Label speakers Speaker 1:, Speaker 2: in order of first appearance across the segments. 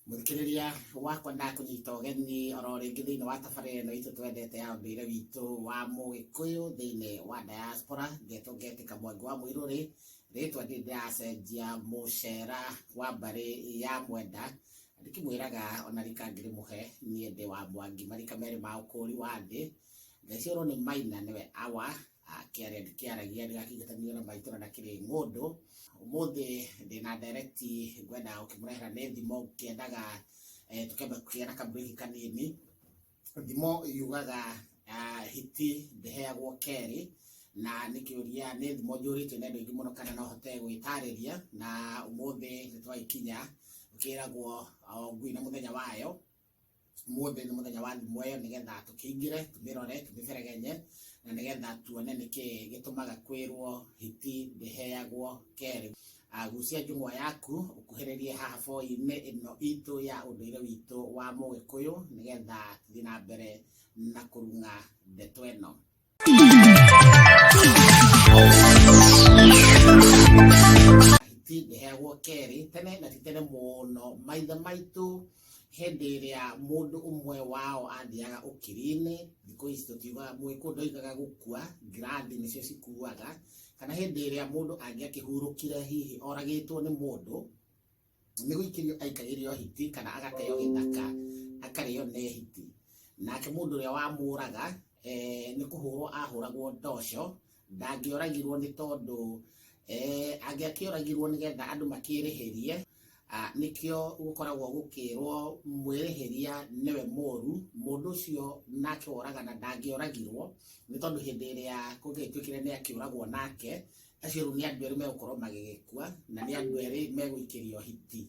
Speaker 1: Mũthikĩrĩria wakwa, ndakũnyita ũgeni oro rĩngĩ thĩinĩ wa tabarĩra ĩno itũ twendete ya ũndũire witũ wa Mũgĩkũyũ thĩinĩ wa diaspora. Ngetwo ngetĩka Mwangi wa Mũirũrĩ, rĩtwa ndirĩ ndĩracenjia, mũcera wa mbarĩ ya Mwenda. Ndĩkĩmwĩraga ona rika ngĩrĩmũhe, niĩ ndĩ wa Mwangi, marika merĩ ma ũkũri wa thĩ. Ngaiciarwo nĩ Maina, nĩwe awa kĩaria ndikĩaragia ndigakĩingĩtanio na maitũ na ndakĩrĩ ng'ũndũ. Ũmũthĩ ndĩna ndereti ngwenda gũkĩmũrehera, nĩ thimo ngĩendaga tũkĩamba kũgĩa na kabreak kanini. Thimo yugaga hiti ndĩheagwo kerĩ, na nĩ kĩũria, nĩ thimo njũrĩtio nĩ andũ aingĩ mũno kana no hote gwĩtarĩria, na ũmũthĩ nĩ twagĩkinya ũkĩragwo o ngui na mũthenya wayo. Ũmũthĩ nĩ mũthenya wa thimo ĩyo, nĩgetha tũkĩingĩre, tũmĩrore, tũmĩberegenye, na nĩgetha tuone nĩkĩ gĩtũmaga kwĩrwo hiti ndĩheagwo kerĩ. Gucia njũng'wa yaku ũkuhĩrĩrie haha boi-inĩ ĩno itũ ya ũndũire witũ wa Mũgĩkũyũ, nĩgetha tũthiĩ na mbere na kũrung'a ndeto ĩno. Hiti ndĩheagwo kerĩ. Tene na ti tene mũno, maithe maitũ, hĩndĩ ĩrĩa mũndũ ũmwe wao athiaga ũkiri-inĩ, thikũ ici tũtiugaga, Mũgĩkũyũ ndoigaga gũkua, ngirathi nĩcio cikuaga, kana hĩndĩ ĩrĩa mũndũ angĩakĩhurũkire, hihi oragĩtwo nĩ mũndũ, nĩ gũikĩrio aikagĩrio hiti kana agateo gĩthaka akarĩo nĩ hiti. Nake mũndũ ũrĩa wamũraga nĩ kũhũrwo ahũragwo ndoco. Ndangĩoragirwo nĩ tondũ angĩakĩoragirwo nĩgetha andũ makĩrĩhĩrie. Nĩkĩo gũkoragwo gũkĩrwo mwĩrĩhĩria nĩwe mũru. Mũndũ ũcio nake woragana ndangĩoragirwo, nĩ tondũ hĩndĩ ĩrĩa kũngĩgĩtuĩkire nĩ akĩũragwo nake, acio rĩu nĩ andũ erĩ megũkorwo magĩgĩkua na nĩ andũ erĩ megũikĩrio hiti.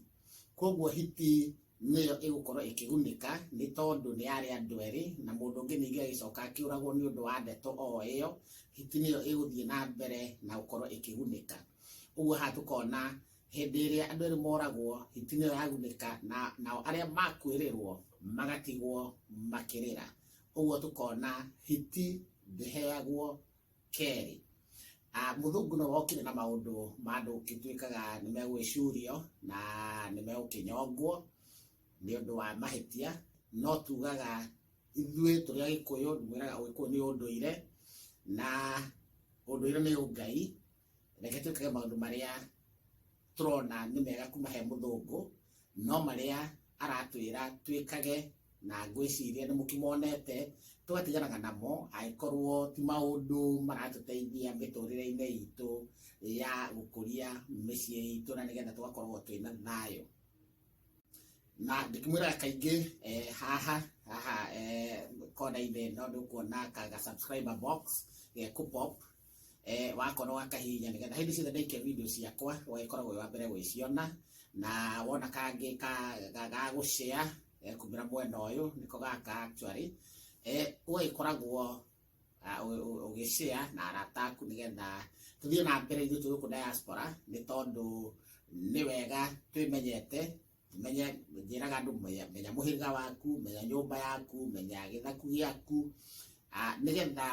Speaker 1: Koguo hiti nĩyo ĩgũkorwo ĩkĩgunĩka, nĩ tondũ nĩ yarĩ andũ erĩ, na mũndũ ũngĩ ningĩ agĩcoka akĩũragwo nĩ ũndũ wa ndeto o ĩyo, hiti nĩyo ĩgũthiĩ na mbere na gũkorwo ĩkĩgunĩka. Ũguo haha tũkona hĩndĩ ĩrĩa andũ erĩ moragwo, hiti nĩyo yagunĩka, na nao arĩa makuĩrĩrwo magatigwo makĩrĩra. Ũguo tũkona hiti ndĩheagwo kerĩ. Mũthũngũ no wokire na maũndũ ma andũ gũgĩtuĩkaga nĩ megũgĩcurio na nĩ megũkĩnyongwo nĩ ũndũ wa mahĩtia, no tugaga ithuĩ tũrĩ Agĩkũyũ, mwĩraga Ũgĩkũyũ nĩ ũndũire, na ũndũire nĩ ũngai. Reke twĩkage maũndũ marĩa tũrona nĩ mega kuma he mũthũngũ, no marĩa aratwĩra twĩkage, na ngwĩciria nĩ mũkĩmonete, tũgatiganaga namo angĩkorwo ti maũndũ maratũteithia mĩtũrĩre-inĩ itũ ya gũkũria mĩciĩ itũ, na nĩgetha tũgakorwo twĩna thayũ. Na ndĩkĩmwĩraga kaingĩ haha haha kona-inĩ no nĩũkuona ka subscriber box gekũ pop, wakorwo wakahihinya nĩgetha hĩndĩ ciothe ndaikia video ciakwa ũgagĩkoragwo wĩ wa mbere gwĩciona. Na wona kangĩ ga gũshare kumĩra mwena ũyũ, nĩko gaka actually, ũgagĩkoragwo ũgĩshare na arata aku, nĩgetha tũthiĩ na mbere ithuĩ twĩ gũkũ diaspora, nĩ tondũ nĩ wega twĩmenyete, tumenye. Njĩraga andũ, menya mũhĩrĩga waku, menya nyũmba yaku, menya gĩthaku gĩaku, nĩgetha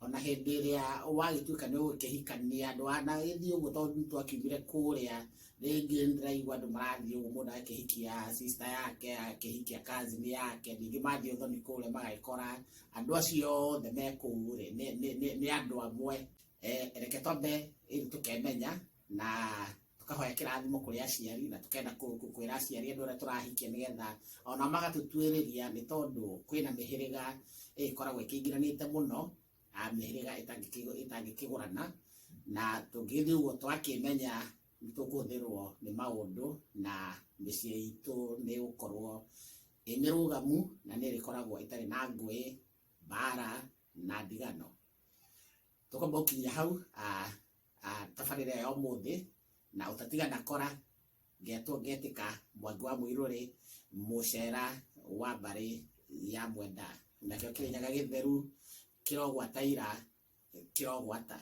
Speaker 1: ona hĩndĩ ĩrĩa wagĩtuĩka nĩ ũgũkĩhikania ndwanagĩthiĩ ũguo, tondũ twakiumire kũrĩa rĩngĩ ndĩraigua andũ marathiĩ ũguo, mũndũ agakĩhikia sister yake, agakĩhikia cousin yake, ningĩ mathiĩ ũthoni kũrĩa magagĩkora andũ acio othe me kũu rĩ nĩ andũ amwe. Reke twambe rĩu tũkemenya na tũkahoya kĩrathimo kũrĩ aciari, na tũkenda kwĩra aciari andũ arĩa tũrahikia, nĩgetha ona magatũtuĩrĩria, nĩ tondũ kwĩna mĩhĩrĩga ĩkoragwo ĩkĩingĩranĩte mũno, mĩhĩrĩga ĩtangĩkĩgũrana, na tũngĩthiĩ ũguo twakĩmenya nĩ tũkũhũthĩrwo nĩ maũndũ, na mĩciĩ itũ nĩ ĩgũkorwo ĩ mĩrũgamu na nĩ ĩrĩkoragwo ĩtarĩ na ngũĩ, mbara na ndigano. Tũkwamba gũkinyia hau tabarĩra ya ũmũthĩ, na ũtatigana kora ngetwo ngetĩka Mwangi wa Mũirũrĩ, mũcera wa mbarĩ ya Mwenda, nakĩo Kĩrĩnyaga gĩtheru kĩrogwata ira kĩrogwata.